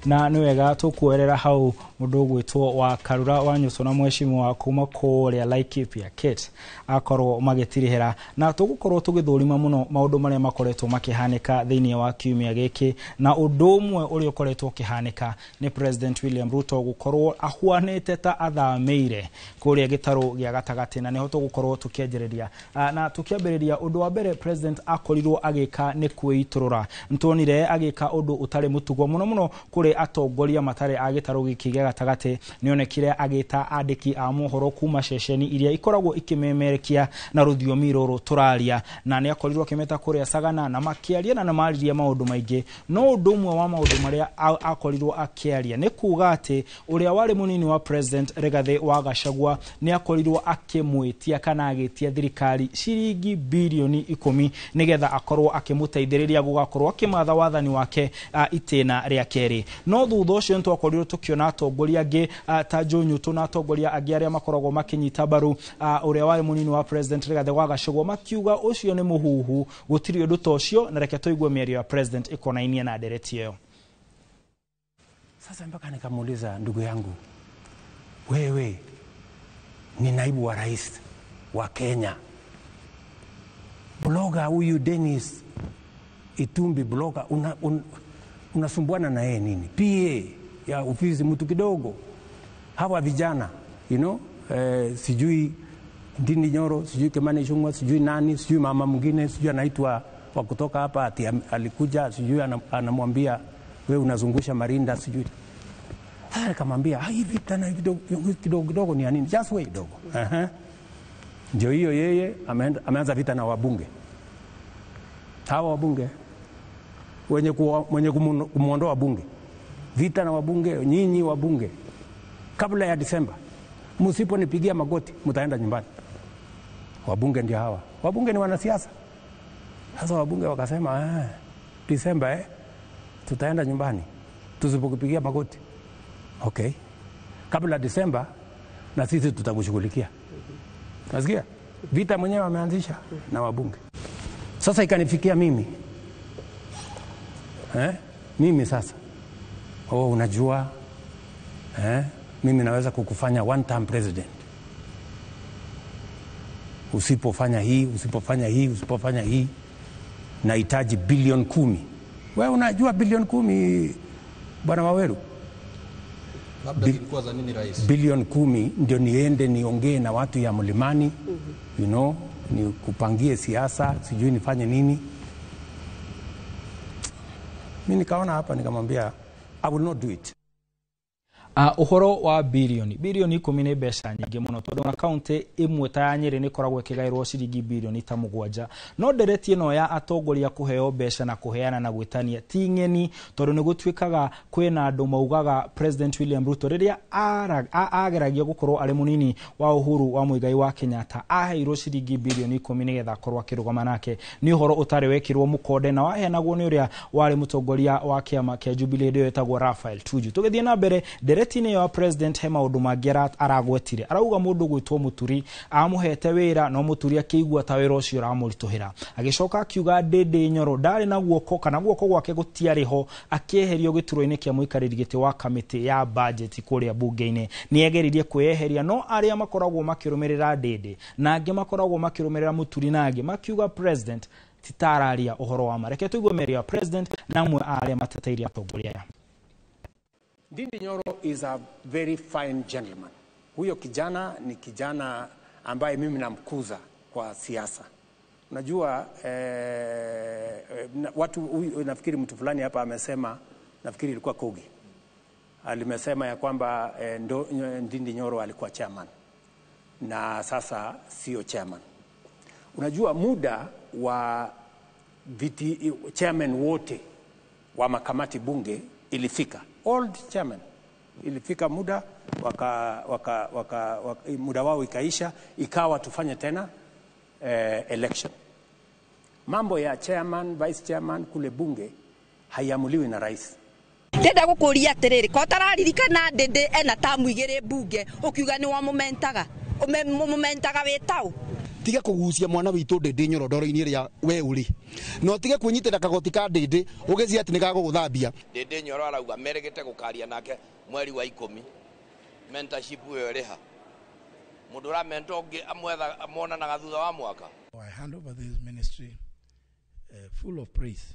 Na nĩ wega tũkuoerera hau mũndũ ũgwĩtwo wa Karura wa Nyũcũ na mheshimiwa kuma kũrĩa Laikipia Kate akorwo magĩtirihĩra, na tũgũkorwo tũgĩthũrima mũno maũndũ marĩa makoretwo makĩhanĩka thĩinĩ wa kiumia gĩkĩ. Na ũndũ ũmwe ũrĩa ũkoretwo ũkĩhanĩka nĩ President William Ruto gũkorwo ahuanĩte ta athamĩire kũrĩa gĩtarũ gĩa gatagatĩ, na nĩho tũgũkorwo tũkĩanjĩrĩria. Na tũkĩambĩrĩria, ũndũ wa mbere President akorirwo agĩka nĩ kwĩitũrũra. Nĩtuonire agĩka ũndũ ũtarĩ mũtugo mũno mũno kũrĩ atongoria matarĩ a gĩtarũ gĩkĩ gĩa gatagatĩ. Nĩonekire agĩta andĩki a mohoro kuma ceceni iria ikoragwo ikĩmemerekia na rũthiomi rũrũ tũraria, na nĩ akorirwo akĩmeta kũrĩa Sagana na makĩaria, na nĩmaririe maũndũ maingĩ. No ũndũ ũmwe wa maũndũ marĩa akorirwo akĩaria nĩ kuga atĩ ũrĩa warĩ mũnini wa President Rigathĩ wa Gachagua nĩ akorirwo akĩmwĩtia kana agĩtia thirikari ciringi birioni 10 nĩgetha akorwo akĩmũteithĩrĩria gũgakorwo akĩmatha wathani wake itĩna rĩa kerĩ. No thutha ũcio nĩtwakorirwo tũkĩona atongoria angĩ ta Joe Nyutu na atongoria angĩ arĩa makoragwo makĩnyita mbaru ũrĩa warĩ mũnini wa President Rigathĩ wa Gachagua makiuga ũcio nĩ mũhuhu, gũtirĩ ũndũ ta ũcio. Na reke tũigue mĩario ya President ĩkonainie na ndereti ĩyo. Sasa mpaka nikamuuliza, "Ndugu yangu, wewe ni naibu wa rais wa Kenya, blogger huyu Dennis Itumbi, blogger unasumbuana na yeye nini? PA ya ofisi mtu kidogo, hawa vijana sijui Ndindi Nyoro, sijui Kimani Ichung'wah, sijui nani, sijui mama mwingine, sijui anaitwa wa kutoka hapa ati alikuja, sijui anamwambia wewe unazungusha marinda, sijui." Sasa nikamwambia, "Ah, hivi tena hivi kidogo kidogo ni ya nini? Just wait kidogo." Ndio hiyo yeye ameanza vita na wabunge. Hawa wabunge wenye kumwondoa bunge, vita na wabunge, "Nyinyi wabunge, kabla ya Disemba msiponipigia magoti mtaenda nyumbani." Wabunge ndio hawa, wabunge ni wanasiasa. Sasa wabunge wakasema, "Ah, Disemba tutaenda nyumbani tusipokupigia magoti. Okay, kabla Disemba na sisi tutakushughulikia." Nasikia vita mwenyewe wameanzisha na wabunge. Sasa ikanifikia mimi, eh? Mimi sasa, "Oh, unajua, mimi naweza kukufanya one term president usipofanya hii, usipofanya hii, usipofanya hii. Nahitaji bilioni 10." Wewe unajua bilioni 10, Bwana Waweru? Labda zilikuwa za nini, rais? Bilioni 10 ndio niende niongee na watu ya mlimani, nikupangie siasa, sijui nifanye nini. Mi nikaona hapa, nikamwambia, "I will not do it." Ũhoro wa birioni 10 nĩ mbeca nyingĩ mũno, tondũ ona kaunti ĩmwe ta ya Nyĩrĩ nĩ ĩkoragwo ĩkĩgaĩrwo ciringi birioni ta 7. No ndereti ĩno ya atongoria kũheo mbeca na kũheana na gwĩtania ti ng'eni, tondũ nĩ gũtuĩkaga kwĩna andũ maugaga President William Ruto rĩrĩa ageragia gũkorwo arĩ mũnini wa Uhuru wa Muigai wa Kenyatta aheirwo ciringi birioni 10 nĩgetha akorwo akĩrũgama nake. Nĩ ũhoro ũtarĩ wekĩrwo mũkonde na waheanagwo nĩ ũrĩa warĩ mũtongoria wa kĩama kĩa Jubilee hĩndĩ ĩyo etagwo Raphael Tuju. Tũgĩthiĩ na mbere ndereti-inĩ ĩyo ya President, he maũndũ mangĩ aragwetire. Arauga mũndũ gwĩtwo Mũturi amũhete wĩra, no Mũturi akĩigua ta wĩra ũcio ũramũritũhĩra. Agĩcoka akiuga Ndĩndĩ Nyoro ndarĩ na guoko kana guoko gwake gũtiarĩ ho akĩeherio gĩturwa-inĩ kĩa mũikarĩri gĩtĩ wa kamĩtĩ ya budget kũrĩa bunge-inĩ. Nĩ ageririe kwĩyeheria, no arĩa makoragwo makĩrũmĩrĩra Ndĩndĩ na angĩ makoragwo makĩrũmĩrĩra Mũturi na angĩ makiuga President titararia ũhoro wa ma. Reke tũigue mĩario ya President na amwe a arĩa mateteirie atongoria aya. Ndindi Nyoro is a very fine gentleman. Huyo kijana ni kijana ambaye mimi namkuza kwa siasa. Unajua watu huyu, nafikiri mtu fulani hapa amesema, nafikiri ilikuwa Kogi, alimesema ya kwamba Ndindi Nyoro alikuwa chairman na sasa sio chairman. Unajua muda wa viti chairman wote wa makamati bunge ilifika, old chairman ilifika muda waka muda wao ikaisha, ikawa tufanye tena election. Mambo ya chairman, vice chairman kule bunge haiamuliwi na rais. Ndenda gukuria atiriri, ko tararirikana Ndindi ena tamu igiri bunge, ukiuga ni wamumentaga, umumentaga witau. Ũtige kũgucia mwana witũ Ndĩndĩ Nyoro ndoro-inĩ ĩrĩa we ũrĩ, na ũtige kwĩnyitĩra kagoti ka Ndĩndĩ ũgĩcia atĩ nĩ gagũgũthambia. Ndĩndĩ Nyoro arauga merĩgĩte gũkaria nake mweri wa 10. Mentorship ĩyo ĩrĩha mũndũ ũramenta ũngĩ amwetha amonanaga thutha wa mwaka. I hand over this ministry full of praise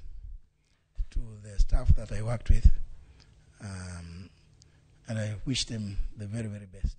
to the staff that I worked with, and I wish them the very, very best.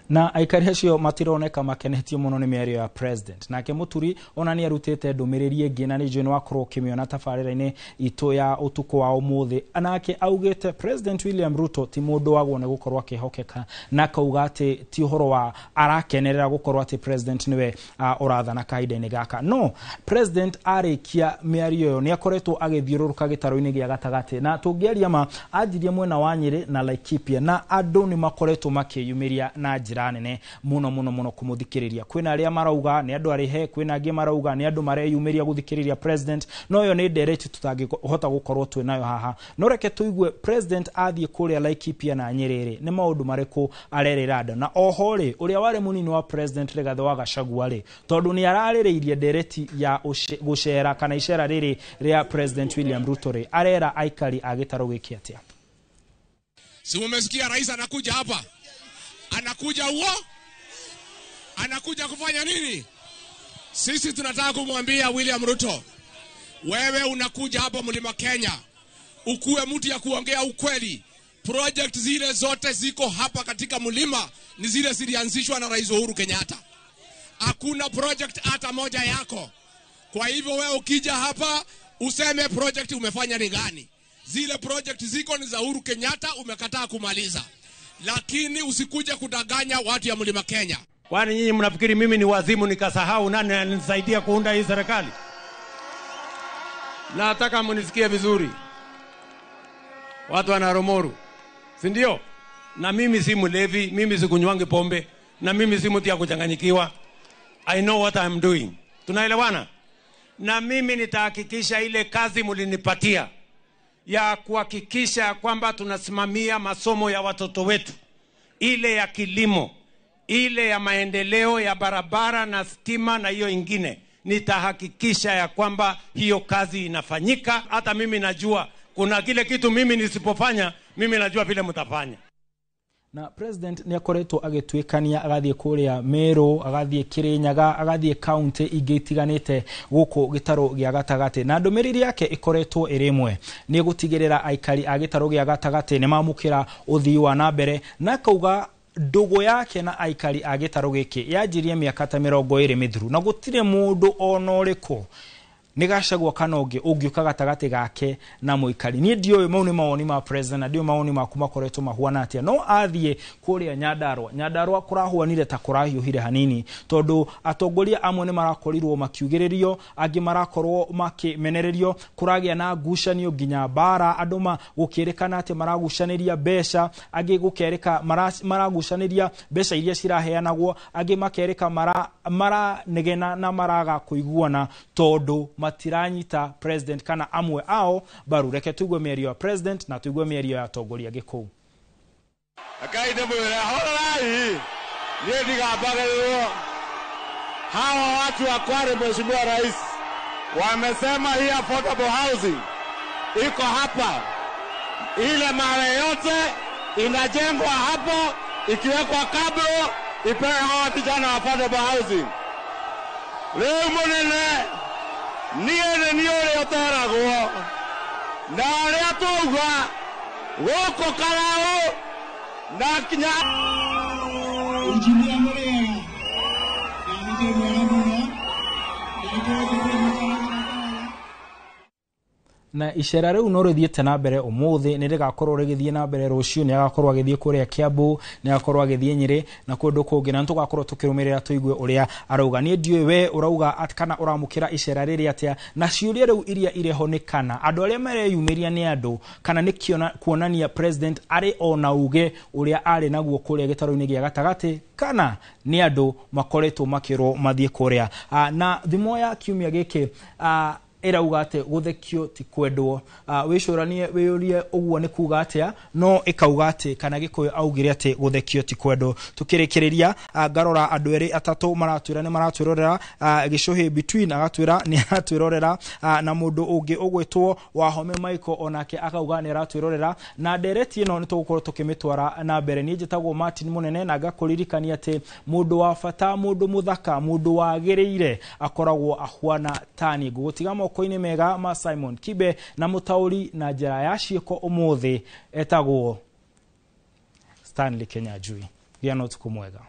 Na aikari acio matironeka makenetio muno nĩ mĩario ya president. Nake Mũturi ona nĩ arutĩte ndũmĩrĩri ĩngĩ, na nĩ njũĩ nĩ wakorwo ũkĩmĩona tabarĩra-inĩ itũ ya ũtukũ wa ũmũthĩ. Nake augĩte President William Ruto ti mũndũ wagwo nĩ gũkorwo akĩhokeka, na akauga atĩ ti ũhoro wa arakenerera gũkorwo atĩ president nĩwe ũrathana kahinda-inĩ gaka. No president arĩkia mĩario ĩyo nĩ akoretwo agĩthiũrũrũka gĩtarũ-inĩ gĩa gatagatĩ, na tũngĩaria ma anjirie mwena wa Nyĩrĩ na Laikipia, na andũ nĩ makoretwo makĩyumĩria na njĩra nene mũno mũno mũno kũmũthikĩrĩria. Kwĩna arĩa marauga nĩ andũ arĩhe, kwĩna angĩ marauga nĩ andũ mareyumĩria gũthikĩrĩria president, no ĩyo nĩ ndereti tũtangĩhota gũkorwo twĩ nayo haha. No reke tũigue president athiĩ kũrĩa Laikipia na Nyĩrĩ nĩ maũndũ marĩkũ arerĩra andũ. Na oho rĩ, ũrĩa warĩ mũnini wa president Rigathĩ wa Gachagua rĩ, tondũ nĩ ararĩrĩirie ndereti ya gũcera kana icera rĩrĩ rĩa President William Ruto rĩ, arera aikari a gĩtarũ gĩkĩ atĩa? Si umesikia rais anakuja hapa? Anakuja huo? Anakuja kufanya nini? Sisi tunataka kumwambia William Ruto, wewe unakuja hapa Mlima Kenya, ukuwe mtu ya kuongea ukweli. Project zile zote ziko hapa katika mlima ni zile zilianzishwa na Rais Uhuru Kenyatta. Hakuna project hata moja yako. Kwa hivyo wewe ukija hapa useme project umefanya ni gani. Zile project ziko ni za Uhuru Kenyatta, umekataa kumaliza. Lakini usikuje kudanganya watu ya Mlima Kenya. Kwani nyinyi mnafikiri mimi ni wazimu nikasahau nani alinisaidia kuunda hii serikali? Nataka mnisikie vizuri. Watu wana Rumoru, si ndio? Na mimi si mlevi, mimi sikunywangi pombe, na mimi si mtu ya kuchanganyikiwa. I know what I'm doing. Tunaelewana? Na mimi nitahakikisha ile kazi mlinipatia ya kuhakikisha kwamba tunasimamia masomo ya watoto wetu, ile ya kilimo, ile ya maendeleo ya barabara na stima na hiyo ingine, nitahakikisha ya kwamba hiyo kazi inafanyika. Hata mimi najua kuna kile kitu mimi nisipofanya, mimi najua vile mtafanya. Na president nĩ akoretwo agĩtuĩkania agathiĩ kũrĩa Meru, agathiĩ Kirinyaga, agathiĩ kaunti ingĩ itiganĩte gũkũ gĩtarũ gĩa gatagatĩ, na ndũmĩrĩri yake ĩkoretwo ĩrĩ ĩmwe, nĩ gũtigĩrĩra aikari a gĩtarũ gĩa gatagatĩ nĩ mamũkĩra ũthii wa na mbere, na akauga ndũgũ yake na aikari a gĩtarũ gĩkĩ yanjirie mĩaka ta 20 mĩthiru, na gũtirĩ mũndũ ona ũrĩkũ nĩ Gachagua kana ũngĩ ũngĩũka gatagatĩ gake na mũikari. Niĩ ndiũĩ mau nĩ mawoni ma president na ndiũĩ mawoni maku makoretwo mahuana atĩa, no athiĩ kũrĩa Nyandarua, Nyandarua kũrahuanire ta kũrahiũhire hanini, tondũ atongoria amwe nĩ marakorirwo makiugĩrĩrio, angĩ marakorwo makĩmenererio, kũragĩa na ngucanio nginya mbara, andũ gũkĩrĩkana atĩ maragucanĩria mbeca, angĩ gũkerĩka maragucanĩria mbeca iria ciraheanagwo, angĩ makerĩka maranegena na maraga kũiguana tondũ matiranyita president kana amwe ao mbaru. Reke tuigue mĩario ya president na tuigue mĩario ya atongoria angĩ kũu. Akai ndĩmwĩre horai, niĩ ndigambagĩrĩrwo. Hawa watu wa Kware, Mheshimiwa Rais, wamesema hii affordable housing iko hapa, ile mara yote inajengwa hapo, ikiwekwa kabro ipewe hawa vijana wa affordable housing. Rĩu mũnene, niĩ nĩ niĩ ũrĩa ũteragwo na ũrĩa twauga gũkũ Karau na kinya. Injinia mũrĩega, na nĩ mwega mũno, Na icera rĩu no rĩthiĩte na mbere ũmũthĩ, nĩ rĩgakorwo rĩgĩthiĩ na mbere rũciũ, nĩ agakorwo agĩthiĩ kũrĩa Kiambu, nĩ agakorwo agĩthiĩ Nyĩrĩ na kũndũ kũngĩ, na nĩ tũgakorwo tũkĩrũmĩrĩra tũigue ũrĩa arauga. Niĩ ndiũĩ we ũrauga kana ũramũkĩra icera rĩrĩ atĩa, na ciũria rĩu iria irĩ ho nĩ kana andũ arĩa mareyumĩria nĩ andũ kana nĩ kuonania president arĩ ona uge ũrĩa arĩ naguo kũrĩa gĩtarũ-inĩ gĩa gatagatĩ, kana nĩ andũ makoretwo makĩrwo mathiĩ kũrĩa. Na thimo ya kiumia gĩkĩ, Ĩrauga atĩ gũthekio ti kwendwo. Wĩcũranie, wĩyũrie ũguo nĩ kuga atĩa, no ĩkauga atĩ kana Gĩkũyũ augire atĩ gũthekio ti kwendwo. Tũkĩrĩkĩrĩria, ngarora andũ erĩ atatũ maratwĩra nĩ maratwĩrorera. Gĩcũhĩ between agatwĩra nĩ aratwĩrorera, na mũndũ ũngĩ ũgwĩtwo Wahome Michael onake akauga nĩ aratwĩrorera, na ndereti ĩno nĩ tũgũkorwo tũkĩmĩtwara na mbere. Niĩ njĩtagwo Martin Mũnene, na ngakũririkania atĩ mũndũ wa bata, mũndũ mũthaka, mũndũ wagĩrĩire akoragwo ahuana tani. Ngũgũtiga moko-inĩ mega ma Simon Kibe na mũtaũri na njĩra ya ciĩko ũmũthĩ etagwo Stanley Kenyanjui. Gĩa na ũtukũ mwega.